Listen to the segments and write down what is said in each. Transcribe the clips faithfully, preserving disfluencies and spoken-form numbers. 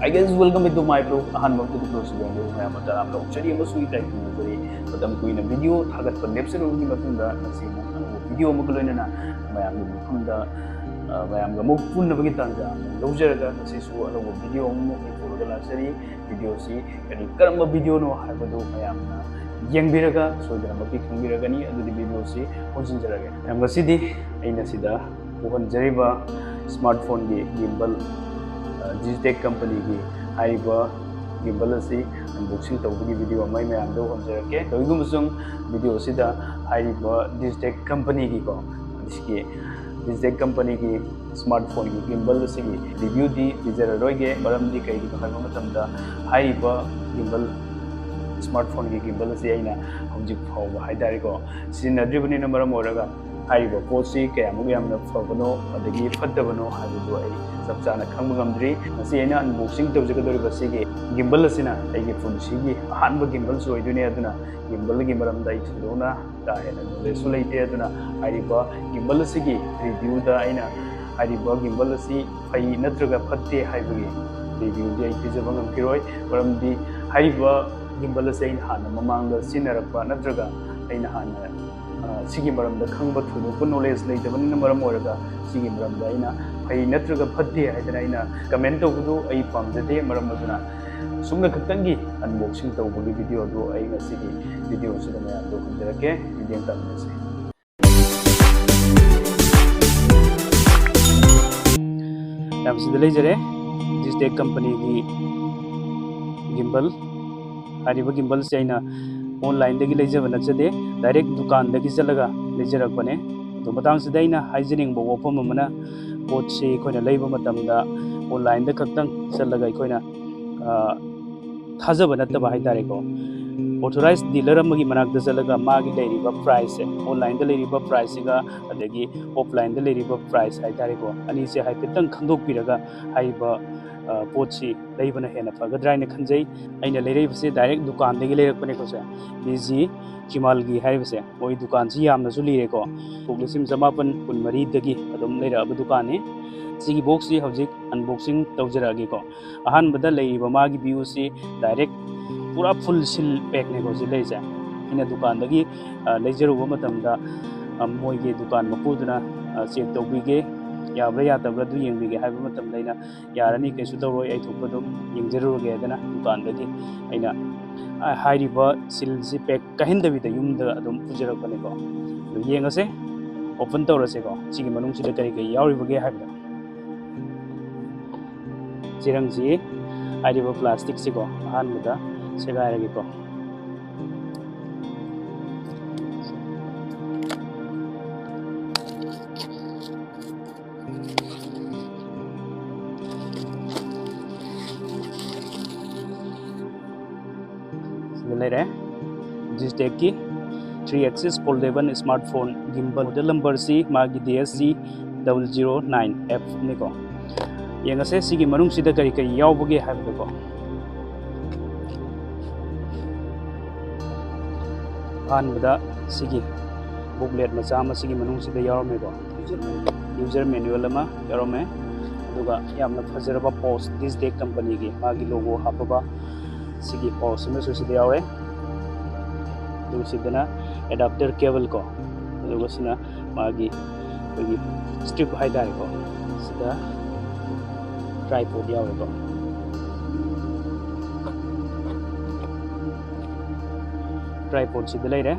Hi guys, welcome back to my vlog. ꯑꯍꯥꯟꯕ ꯃꯛꯇꯗ vlog ꯁꯤ ꯌꯦꯡꯕꯤꯔꯕ ꯃꯌꯥꯝꯕꯨ ꯇꯔꯥꯝꯅ ꯑꯣꯛꯆꯔꯤ ꯑꯃꯁꯨꯡ ꯏꯀꯥꯏ ꯈꯨꯝꯅꯖꯔꯤ꯫ ꯃꯇꯝ ꯀꯨꯏꯅ video ꯊꯥꯒꯠꯄ ꯂꯦꯞꯆꯔꯨꯕꯒꯤ ꯃꯇꯨꯡꯗ ꯉꯁꯤ ꯑꯃꯨꯛ ꯑꯅꯧꯕ video ꯑꯃꯒ ꯂꯣꯏꯅꯅ ꯃꯌꯥꯝꯒꯤ ꯃꯐꯝꯗ, ꯑ, ꯃꯌꯥꯝꯒ ꯑꯃꯨꯛ ꯄꯨꯟꯅꯕꯒꯤ ꯇꯥꯟꯖꯥ ꯑꯃꯨꯛ ꯂꯧꯖꯔꯒ ꯉꯁꯤꯁꯨ ꯑꯅꯧꯕ video ꯑꯃꯃꯨꯛ ꯑꯩ ꯄꯨꯔꯒ ꯂꯥꯛꯆꯔꯤ꯫ Video ꯁꯤ ꯀꯔꯤ, ꯀꯔꯝꯕ video ꯅꯣ ꯍꯥꯏꯕꯗꯨ ꯃꯌꯥꯝꯅ ꯌꯦꯡꯕꯤꯔꯒ ꯁꯣꯏꯗꯅꯃꯛꯀꯤ ꯈꯪꯕꯤꯔꯒꯅꯤ꯫ ꯑꯗꯨꯗꯤ video ꯁꯤ ꯍꯧꯖꯤꯟꯖꯔꯒꯦ꯫ ꯃꯌꯥꯝ, ꯉꯁꯤꯗꯤ ꯑꯩꯅ ꯁꯤꯗ ꯎꯍꯟꯖꯔꯤꯕ smartphone ꯒꯤ gimbal, ꯑ, Digitech company ꯒꯤ ꯍꯥꯏꯔꯤꯕ gimbal ꯑꯁꯤ unboxing ꯇꯧꯕꯒꯤ video ꯑꯃ ꯑꯩ ꯃꯌꯥꯝꯗ ꯎꯍꯟꯖꯔꯛꯀꯦ꯫ ꯀꯔꯤꯒꯨꯝꯕ ꯁꯨꯝ video ꯑꯁꯤꯗ ꯍꯥꯏꯔꯤꯕ Digitech company ꯒꯤꯀꯣ, ꯁꯤꯒꯤ Digitech company ꯒꯤ smartphone ꯒꯤ gimbal ꯑꯁꯤꯒꯤ review ꯗꯤ ꯄꯤꯖꯔꯔꯣꯏꯒꯦ꯫ ꯃꯔꯝꯗꯤ ꯀꯩꯒꯤꯅꯣ ꯍꯥꯏꯕ ꯃꯇꯝꯗ ꯍꯥꯏꯔꯤꯕ gimbal, smartphone ꯒꯤ gimbal ꯑꯁꯤ ꯑꯩꯅ ꯍꯧꯖꯤꯛ ꯐꯥꯎꯕ ꯍꯥꯏꯇꯥꯔꯦꯀꯣ, ꯁꯤꯖꯤꯟꯅꯗ꯭ꯔꯤꯕꯅꯤꯅ ꯃꯔꯝ ꯑꯣꯏꯔꯒ ꯍꯥꯏꯔꯤꯕ ꯄꯣꯠꯁꯤ ꯀꯌꯥꯃꯨꯛ ꯌꯥꯝꯅ ꯐꯕꯅꯣ ꯑꯗꯒꯤ ꯐꯠꯇꯕꯅꯣ ꯍꯥꯏꯕꯗꯨ ꯑꯩ ꯆꯞ ꯆꯥꯅ ꯈꯪꯕ ꯉꯝꯗ꯭ꯔꯤ꯫ ꯉꯁꯤ ꯑꯩꯅ unboxing ꯇꯧꯖꯒꯗꯧꯔꯤꯕ ꯁꯤꯒꯤ gimbal ꯑꯁꯤꯅ ꯑꯩꯒꯤ ꯄꯨꯟꯁꯤꯒꯤ ꯑꯍꯥꯟꯕ gimbal ꯁꯨ ꯑꯣꯏꯗꯣꯏꯅꯤ꯫ ꯑꯗꯨꯅ gimbal ꯒꯤ ꯃꯔꯝꯗ ꯑꯩ ꯊꯣꯏꯗꯣꯛꯅ ꯀꯥ ꯍꯦꯟꯅ knowledge ꯁꯨ ꯂꯩꯇꯦ꯫ ꯑꯗꯨꯅ ꯍꯥꯏꯔꯤꯕ gimbal ꯑꯁꯤꯒꯤ review ꯗ ꯑꯩꯅ ꯍꯥꯏꯔꯤꯕ gimbal ꯑꯁꯤ ꯐꯩ ꯅꯠꯇ꯭ꯔꯒ ꯐꯠꯇꯦ ꯍꯥꯏꯕꯒꯤ review ꯗꯤ ꯑꯩ ꯄꯤꯖꯕ ꯉꯝꯈꯤꯔꯣꯏ꯫ ꯃꯔꯝꯗꯤ ꯍꯥꯏꯔꯤꯕ gimbal ꯑꯁꯤ ꯑꯩꯅ ꯍꯥꯟꯅ ꯃꯃꯥꯡꯗ ꯁꯤꯖꯤꯟꯅꯔꯛꯄ ꯅꯠꯇ꯭ꯔꯒ ꯑꯩꯅ ꯍꯥꯟꯅ, ꯑ, ꯁꯤꯒꯤ ꯃꯔꯝꯗ ꯈꯪꯕ ꯊꯣꯏꯗꯣꯛꯄ knowledge ꯂꯩꯇꯕꯅꯤꯅ ꯃꯔꯝ ꯑꯣꯏꯔꯒ ꯁꯤꯒꯤ ꯃꯔꯝꯗ ꯑꯩꯅ ꯐꯩ ꯅꯠꯇ꯭ꯔꯒ ꯐꯠꯇꯦ ꯍꯥꯏꯗꯅ ꯑꯩꯅ comment ꯇꯧꯕꯗꯨ ꯑꯩ ꯄꯥꯝꯖꯗꯦ꯫ ꯃꯔꯝ ꯑꯗꯨꯅ ꯁꯨꯝꯅ ꯈꯛꯇꯪꯒꯤ unboxing ꯇꯧꯕꯒꯤ video ꯑꯗꯨ ꯑꯩ ꯉꯁꯤꯒꯤ video ꯑꯁꯤꯗ ꯃꯌꯥꯝꯗ ꯎꯍꯟꯖꯔꯛꯀꯦ꯫ ꯃꯤꯠꯌꯦꯡ ꯇꯥꯃꯤꯟꯅꯁꯤ꯫ ꯃꯌꯥꯝ, ꯁꯤꯗ ꯂꯩꯖꯔꯦ Digitech company ꯒꯤ gimbal꯫ ꯍꯥꯏꯔꯤꯕ gimbal ꯁꯦ ꯑꯩꯅ online ꯗꯒꯤ ꯂꯩꯖꯕ ꯅꯠꯆꯗꯦ, direct ꯗꯨꯀꯥꯟꯗꯒꯤ ꯆꯠꯂꯒ ꯂꯩꯖꯔꯛꯄꯅꯦ꯫ ꯑꯗꯣ ꯃꯇꯥꯡꯁꯤꯗ ꯑꯩꯅ ꯍꯥꯏꯖꯅꯤꯡꯕ ꯋꯥꯐꯝ ꯑꯃꯅ, ꯄꯣꯠꯁꯤ ꯑꯩꯈꯣꯏꯅ ꯂꯩꯕ ꯃꯇꯝꯗ online ꯗ ꯈꯛꯇꯪ ꯆꯠꯂꯒ ꯑꯩꯈꯣꯏꯅ, ꯑ, ꯊꯥꯖꯕ ꯅꯠꯇꯕ ꯍꯥꯏꯇꯥꯔꯦꯀꯣ, authorized dealer ꯑꯃꯒꯤ ꯃꯅꯥꯛꯇ ꯆꯠꯂꯒ ꯃꯥꯒꯤ ꯂꯩꯔꯤꯕ price ꯁꯦ, online ꯗ ꯂꯩꯔꯤꯕ price ꯁꯤꯒ ꯑꯗꯒꯤ offline ꯗ ꯂꯩꯔꯤꯕ price ꯍꯥꯏꯇꯥꯔꯦꯀꯣ, ꯑꯅꯤꯁꯦ ꯍꯥꯏꯐꯦꯠꯇꯪ ꯈꯪꯗꯣꯛꯄꯤꯔꯒ ꯍꯥꯏꯔꯤꯕ, ꯑ, ꯄꯣꯠꯁꯤ ꯂꯩꯕꯅ ꯍꯦꯟꯅ ꯐꯒꯗ꯭ꯔꯥ ꯍꯥꯏꯅ ꯈꯟꯖꯩ꯫ ꯑꯩꯅ ꯂꯩꯔꯛꯏꯕꯁꯦ ꯗꯥꯏꯔꯦꯛ ꯗꯨꯀꯥꯟꯗꯒꯤ ꯂꯩꯔꯛꯄꯅꯦꯀꯣ ꯁꯦ꯫ ꯕꯤ ꯖꯤ ꯆꯤꯃꯥꯜꯒꯤ ꯍꯥꯏꯔꯤꯕꯁꯦ, ꯃꯣꯏ ꯗꯨꯀꯥꯟꯁꯤ ꯌꯥꯝꯅꯁꯨ ꯂꯤꯔꯦꯀꯣ꯫ ꯁꯣꯛ ꯂꯤꯁꯤꯡ ꯆꯃꯥꯄꯟ ꯀꯨꯟꯃꯔꯤꯗꯒꯤ ꯑꯗꯨꯝ ꯂꯩꯔꯛꯑꯕ ꯗꯨꯀꯥꯟꯅꯤ꯫ ꯁꯤꯒꯤ ꯕꯣꯛꯁꯁꯤ ꯍꯧꯖꯤꯛ ꯑꯟꯕꯣꯛꯁꯤꯡ ꯇꯧꯖꯔꯛꯑꯒꯦꯀꯣ꯫ ꯑꯍꯥꯟꯕꯗ ꯂꯩꯔꯤꯕ ꯃꯥꯒꯤ ꯚ꯭ꯌꯨꯁꯤ ꯗꯥꯏꯔꯦꯛ ꯄꯨꯔꯥ ꯐꯨꯜ ꯁꯤꯜ ꯄꯦꯛꯅꯦꯀꯣ ꯁꯤ ꯂꯩꯔꯤꯁꯦ꯫ ꯑꯩꯅ ꯗꯨꯀꯥꯟꯗꯒꯤ, ꯑ, ꯂꯩꯖꯔꯨꯕ ꯃꯇꯝꯗ, ꯑ, ꯃꯣꯏꯒꯤ ꯗꯨꯀꯥꯟ ꯃꯄꯨꯗꯨꯅ, ꯑ, ꯆꯦꯛ ꯇꯧꯕꯤꯒꯦ, ꯌꯥꯕ꯭ꯔꯥ ꯌꯥꯗꯕ꯭ꯔꯥ ꯑꯗꯨ ꯌꯦꯡꯕꯤꯒꯦ ꯍꯥꯏꯕ ꯃꯇꯝꯗ ꯑꯩꯅ ꯌꯥꯔꯅꯤ, ꯀꯩꯁꯨ ꯇꯧꯔꯣꯏ, ꯑꯩ ꯊꯣꯛꯄ ꯑꯗꯨꯝ ꯌꯦꯡꯖꯔꯨꯔꯒꯦ ꯍꯥꯏꯗꯅ ꯗꯨꯀꯥꯟꯗꯒꯤ ꯑꯩꯅ, ꯑ, ꯍꯥꯏꯔꯤꯕ ꯁꯤꯜꯁꯤ ꯄꯦꯛ ꯀꯥꯏꯍꯟꯗꯕꯤꯗ ꯌꯨꯝꯗ ꯑꯗꯨꯝ ꯄꯨꯖꯔꯛꯄꯅꯤꯀꯣ꯫ ꯑꯗꯨ ꯌꯦꯡꯉꯁꯦ, ꯑꯣꯄꯟ ꯇꯧꯔꯁꯦꯀꯣ, ꯁꯤꯒꯤ ꯃꯅꯨꯡꯁꯤꯗ ꯀꯔꯤ ꯀꯔꯤ ꯌꯥꯎꯔꯤꯕꯒꯦ ꯍꯥꯏꯕꯗꯣ꯫ ꯆꯦꯔꯪꯁꯤ, ꯍꯥꯏꯔꯤꯕ ꯄ꯭ꯂꯥꯁꯇꯤꯛꯁꯤꯀꯣ, ꯑꯍꯥꯟꯕꯗ ꯁꯦꯒꯥꯏꯔꯒꯦꯀꯣ꯫ ꯁꯤꯗ ꯂꯩꯔꯦ꯫ ꯗꯤꯖꯤꯇꯦꯛꯀꯤ three axis foldable smartphone gimbal, model numberꯁꯤ ꯃꯥꯒꯤ D S C double zero nine F ꯅꯤꯀꯣ꯫ ꯌꯦꯡꯉꯁꯦ ꯁꯤꯒꯤ ꯃꯅꯨꯡꯁꯤꯗ ꯀꯔꯤ ꯀꯔꯤ ꯌꯥꯎꯕꯒꯦ ꯍꯥꯏꯕꯗꯣꯀꯣ꯫ ꯑꯍꯥꯟꯕꯗ ꯁꯤꯒꯤ booklet ꯃꯆꯥ ꯑꯃ ꯁꯤꯒꯤ ꯃꯅꯨꯡꯁꯤꯗ ꯌꯥꯎꯔꯝꯃꯦꯀꯣ꯫ User manual ꯑꯃ ꯌꯥꯎꯔꯝꯃꯦ꯫ ꯑꯗꯨꯒ ꯌꯥꯝꯅ ꯐꯖꯔꯕ pouch, Digitech companyꯒꯤ ꯃꯥꯒꯤ logo ꯍꯥꯞꯄꯕ ꯁꯤꯒꯤ pouch ꯑꯃꯁꯨ ꯁꯤꯗ ꯌꯥꯎꯔꯦ꯫ ꯑꯗꯨꯒ ꯁꯤꯗꯅ adapter cable ꯀꯣ, ꯑꯗꯨꯒ ꯁꯤꯅ ꯃꯥꯒꯤ ꯑꯩꯈꯣꯏꯒꯤ strip ꯍꯥꯏꯇꯥꯔꯦꯀꯣ, ꯁꯤꯗ tripod ꯌꯥꯎꯔꯦꯀꯣ꯫ Tripod ꯁꯤꯗ ꯂꯩꯔꯦ꯫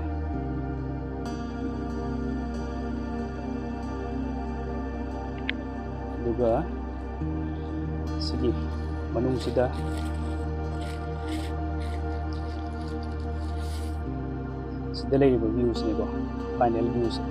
ꯑꯗꯨꯒ ꯁꯤꯒꯤ ꯃꯅꯨꯡꯁꯤꯗ, ꯁꯤꯗ ꯂꯩꯔꯤꯕ viewꯁꯤꯅꯦꯀꯣ, final viewꯁꯦ꯫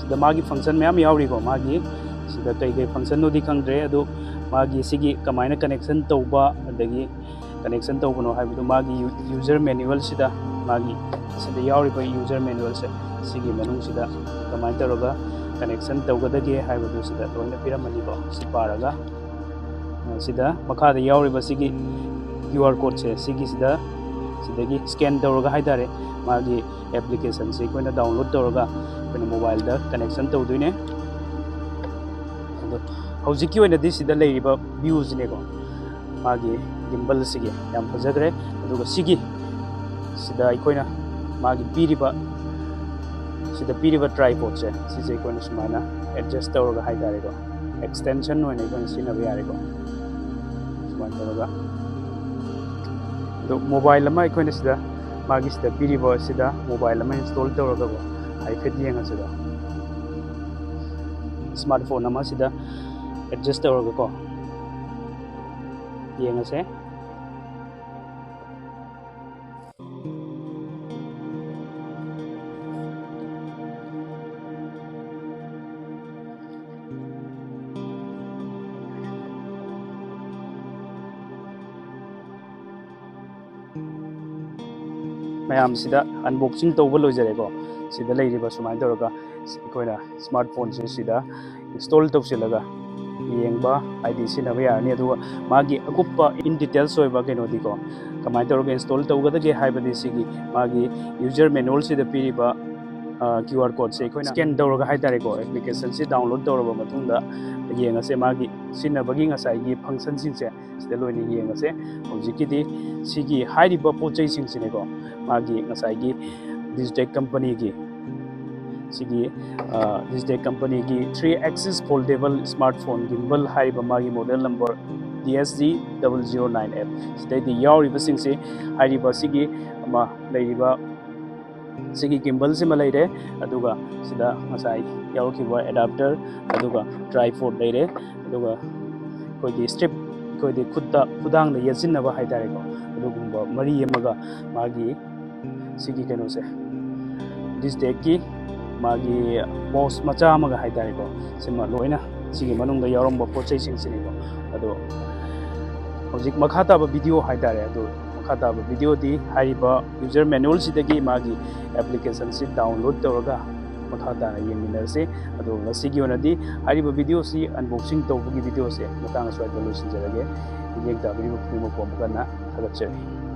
ꯁꯤꯗ ꯃꯥꯒꯤ function ꯃꯌꯥꯝ ꯌꯥꯎꯔꯤꯀꯣ꯫ ꯃꯥꯒꯤ ꯁꯤ ꯑꯗ ꯀꯩ ꯀꯩ ꯐꯪꯁꯟꯅꯣꯗꯤ ꯈꯪꯗ꯭ꯔꯦ, ꯑꯗꯨ ꯃꯥꯒꯤ ꯁꯤꯒꯤ ꯀꯃꯥꯏꯅ ꯀꯅꯦꯛꯁꯟ ꯇꯧꯕ, ꯑꯗꯒꯤ ꯀꯅꯦꯛꯁꯟ ꯇꯧꯕꯅꯣ ꯍꯥꯏꯕꯗꯨ ꯃꯥꯒꯤ ꯌꯨ-, ꯌꯨꯖꯔ ꯃꯦꯅꯨꯋꯦꯜꯁꯤꯗ, ꯃꯥꯒꯤ ꯁꯤꯗ ꯌꯥꯎꯔꯤꯕ ꯌꯨꯖꯔ ꯃꯦꯅꯨꯋꯦꯜꯁꯦ, ꯁꯤꯒꯤ ꯃꯅꯨꯡꯁꯤꯗ ꯀꯃꯥꯏꯅ ꯇꯧꯔꯒ ꯀꯅꯦꯛꯁꯟ ꯇꯧꯒꯗꯒꯦ ꯍꯥꯏꯕꯗꯨ ꯁꯤꯗ ꯂꯣꯏꯅ ꯄꯤꯔꯝꯃꯅꯤꯀꯣ꯫ ꯁꯤ ꯄꯥꯔꯒ, ꯑ, ꯁꯤꯗ ꯃꯈꯥꯗ ꯌꯥꯎꯔꯤꯕ ꯁꯤꯒꯤ ꯀ꯭ꯌꯨ ꯑꯥꯔ ꯀꯣꯗꯁꯦ, ꯁꯤꯒꯤꯁꯤꯗ, ꯁꯤꯗꯒꯤ ꯁ꯭ꯀꯦꯟ ꯇꯧꯔꯒ ꯍꯥꯏꯇꯥꯔꯦ, ꯃꯥꯒꯤ ꯑꯦꯄ꯭ꯂꯤꯀꯦꯁꯟꯁꯦ ꯑꯩꯈꯣꯏꯅ ꯗꯥꯎꯟꯂꯣꯗ ꯇꯧꯔꯒ ꯑꯩꯈꯣꯏꯅ ꯃꯣꯕꯥꯏꯜꯗ ꯀꯅꯦꯛꯁꯟ ꯇꯧꯗꯣꯏꯅꯦ꯫ ꯑꯗꯣ ꯍꯧꯖꯤꯛꯀꯤ ꯑꯣꯏꯅꯗꯤ ꯁꯤꯗ ꯂꯩꯔꯤꯕ ꯚ꯭ꯌꯨꯁꯤꯅꯦꯀꯣ, ꯃꯥꯒꯤ ꯒꯤꯝꯕꯜꯁꯤꯒꯤ ꯌꯥꯝ ꯐꯖꯈ꯭ꯔꯦ꯫ ꯑꯗꯨꯒ ꯁꯤꯒꯤ, ꯁꯤꯗ ꯑꯩꯈꯣꯏꯅ ꯃꯥꯒꯤ ꯄꯤꯔꯤꯕ, ꯁꯤꯗ ꯄꯤꯔꯤꯕ ꯇ꯭ꯔꯥꯏꯄꯣꯗꯁꯦ, ꯁꯤꯁꯦ ꯑꯩꯈꯣꯏꯅ ꯁꯨꯃꯥꯏꯅ ꯑꯦꯗꯖꯁ ꯇꯧꯔꯒ ꯍꯥꯏꯇꯥꯔꯦꯀꯣ, ꯑꯦꯛꯁꯇꯦꯟꯁꯟ ꯑꯣꯏꯅ ꯑꯩꯈꯣꯏꯅ ꯁꯤꯖꯤꯟꯅꯕ ꯌꯥꯔꯦꯀꯣ꯫ ꯁꯨꯃꯥꯏꯅ ꯇꯧꯔꯒ, ꯑꯗꯣ ꯃꯣꯕꯥꯏꯜ ꯑꯃ ꯑꯩꯈꯣꯏꯅ ꯁꯤꯗ, ꯃꯥꯒꯤ ꯁꯤꯗ ꯄꯤꯔꯤꯕ ꯁꯤꯗ ꯃꯣꯕꯥꯏꯜ ꯑꯃ ꯏꯟꯁꯇꯣꯜ ꯇꯧꯔꯒꯀꯣ, ꯍꯥꯏꯐꯦꯠ ꯌꯦꯡꯉꯁꯤꯀꯣ꯫ ꯁ꯭ꯃꯥꯔꯠ ꯐꯣꯟ ꯑꯃ ꯁꯤꯗ ꯑꯦꯗꯖꯁ ꯇꯧꯔꯒꯀꯣ ꯌꯦꯡꯉꯁꯦ꯫ ꯃꯌꯥꯝꯁꯤꯗ ꯑꯟꯕꯣꯛꯁꯤꯡ ꯇꯧꯕ ꯂꯣꯏꯖꯔꯦꯀꯣ꯫ ꯁꯤꯗ ꯂꯩꯔꯤꯕ ꯁꯨꯃꯥꯏꯅ ꯇꯧꯔꯒ ꯑꯩꯈꯣꯏꯅ ꯁ꯭ꯃꯥꯔꯠ ꯐꯣꯟꯁꯦ ꯁꯤꯗ ꯏꯟꯁꯇꯣꯜ ꯇꯧꯁꯤꯜꯂꯒ ꯌꯦꯡꯕ, ꯍꯥꯏꯗꯤ ꯁꯤꯖꯤꯟꯅꯕ ꯌꯥꯔꯅꯤ꯫ ꯑꯗꯨꯒ ꯃꯥꯒꯤ ꯑꯀꯨꯞꯄ, ꯏꯟ ꯗꯤꯇꯦꯜꯁ ꯑꯣꯏꯕ ꯀꯩꯅꯣꯗꯤꯀꯣ, ꯀꯃꯥꯏꯅ ꯇꯧꯔꯒ ꯏꯟꯁꯇꯣꯜ ꯇꯧꯒꯗꯒꯦ ꯍꯥꯏꯕꯗꯤ ꯁꯤꯒꯤ ꯃꯥꯒꯤ ꯌꯨꯖꯔ ꯃꯦꯅꯨꯋꯦꯜꯁꯤꯗ ꯄꯤꯔꯤꯕ ꯀ꯭ꯌꯨ ꯑꯥꯔ ꯀꯣꯗꯁꯦ ꯑꯩꯈꯣꯏꯅ ꯁ꯭ꯀꯦꯟ ꯇꯧꯔꯒ ꯍꯥꯏꯇꯥꯔꯦꯀꯣ, ꯑꯦꯄ꯭ꯂꯤꯀꯦꯁꯟꯁꯤ ꯗꯥꯎꯟꯂꯣꯗ ꯇꯧꯔꯕ ꯃꯇꯨꯡꯗ ꯌꯦꯡꯉꯁꯦ ꯃꯥꯒꯤ ꯁꯤꯖꯤꯟꯅꯕꯒꯤ ꯉꯁꯥꯏꯒꯤ ꯐꯪꯁꯟꯁꯤꯡꯁꯦ꯫ ꯁꯤꯗ ꯂꯣꯏꯅ ꯌꯦꯡꯉꯁꯦ꯫ ꯍꯧꯖꯤꯛꯀꯤꯗꯤ ꯁꯤꯒꯤ ꯍꯥꯏꯔꯤꯕ ꯄꯣꯠ ꯆꯩꯁꯤꯡꯁꯤꯅꯦꯀꯣ, ꯃꯥꯒꯤ ꯉꯁꯥꯏꯒꯤ ꯗꯤꯖꯤꯇꯦꯛ ꯀꯝꯄꯅꯤꯒꯤ, ꯁꯤꯒꯤ, ꯑ, ꯗꯤꯖꯤꯇꯦꯛ ꯀꯝꯄꯅꯤꯒꯤ three axis foldable smartphone gimbal ꯍꯥꯏꯔꯤꯕ ꯃꯥꯒꯤ model number D S G double zero nine F ꯁꯤꯗꯩꯗ ꯌꯥꯎꯔꯤꯕꯁꯤꯡꯁꯤ, ꯍꯥꯏꯔꯤꯕ ꯁꯤꯒꯤ ꯑꯃ ꯂꯩꯔꯤꯕ ꯁꯤꯒꯤ ꯒꯤꯝꯕꯜꯁꯤꯃ ꯂꯩꯔꯦ, ꯑꯗꯨꯒ ꯁꯤꯗ ꯉꯁꯥꯏ ꯌꯥꯎꯔꯛꯈꯤꯕ ꯑꯦꯗꯥꯞꯇꯔ, ꯑꯗꯨꯒ ꯇ꯭ꯔꯥꯏꯄꯣꯗ ꯂꯩꯔꯦ, ꯑꯗꯨꯒ ꯑꯩꯈꯣꯏꯒꯤ ꯁ꯭ꯇ꯭ꯔꯤꯞ, ꯑꯩꯈꯣꯏꯒꯤ ꯈꯨꯠꯇ, ꯈꯨꯗꯥꯡꯗ ꯌꯦꯠꯁꯤꯟꯅꯕ ꯍꯥꯏꯇꯥꯔꯦꯀꯣ, ꯑꯗꯨꯒꯨꯝꯕ ꯃꯔꯤ ꯑꯃꯒ ꯃꯥꯒꯤ ꯁꯤꯒꯤ ꯀꯩꯅꯣꯁꯦ, ꯗꯤꯖꯤꯇꯦꯛꯀꯤ ꯃꯥꯒꯤ ꯄꯥꯎꯁ ꯃꯆꯥ ꯑꯃꯒ ꯍꯥꯏꯇꯥꯔꯦꯀꯣ, ꯁꯤꯃ ꯂꯣꯏꯅ ꯁꯤꯒꯤ ꯃꯅꯨꯡꯗ ꯌꯥꯎꯔꯝꯕ ꯄꯣꯠ ꯆꯩꯁꯤꯡꯁꯤꯅꯤꯀꯣ꯫ ꯑꯗꯣ ꯍꯧꯖꯤꯛ ꯃꯈꯥ ꯇꯥꯕ ꯚꯤꯗꯤꯑꯣ ꯍꯥꯏꯇꯥꯔꯦ, ꯑꯗꯣ ꯃꯈꯥ ꯇꯥꯕ ꯚꯤꯗꯤꯑꯣꯗꯤ ꯍꯥꯏꯔꯤꯕ user manual ꯁꯤꯗꯒꯤ ꯃꯥꯒꯤ application ꯁꯤ download ꯇꯧꯔꯒ ꯃꯈꯥ ꯇꯥꯅ ꯌꯦꯡꯃꯤꯟꯅꯔꯁꯤ꯫ ꯑꯗꯣ ꯉꯁꯤꯒꯤ ꯑꯣꯏꯅꯗꯤ ꯍꯥꯏꯔꯤꯕ ꯚꯤꯗꯤꯑꯣꯁꯤ unboxing ꯇꯧꯕꯒꯤ ꯚꯤꯗꯤꯑꯣꯁꯦ ꯃꯇꯥꯡ ꯑꯁ꯭ꯋꯥꯏꯗ ꯂꯣꯏꯁꯤꯟꯖꯔꯒꯦ꯫ ꯃꯤꯠꯌꯦꯡ ꯇꯥꯕꯤꯔꯤꯕ ꯈꯨꯗꯤꯡꯃꯛꯄꯨ ꯑꯃꯨꯛ ꯍꯟꯅ ꯊꯥꯒꯠꯆꯔꯤ꯫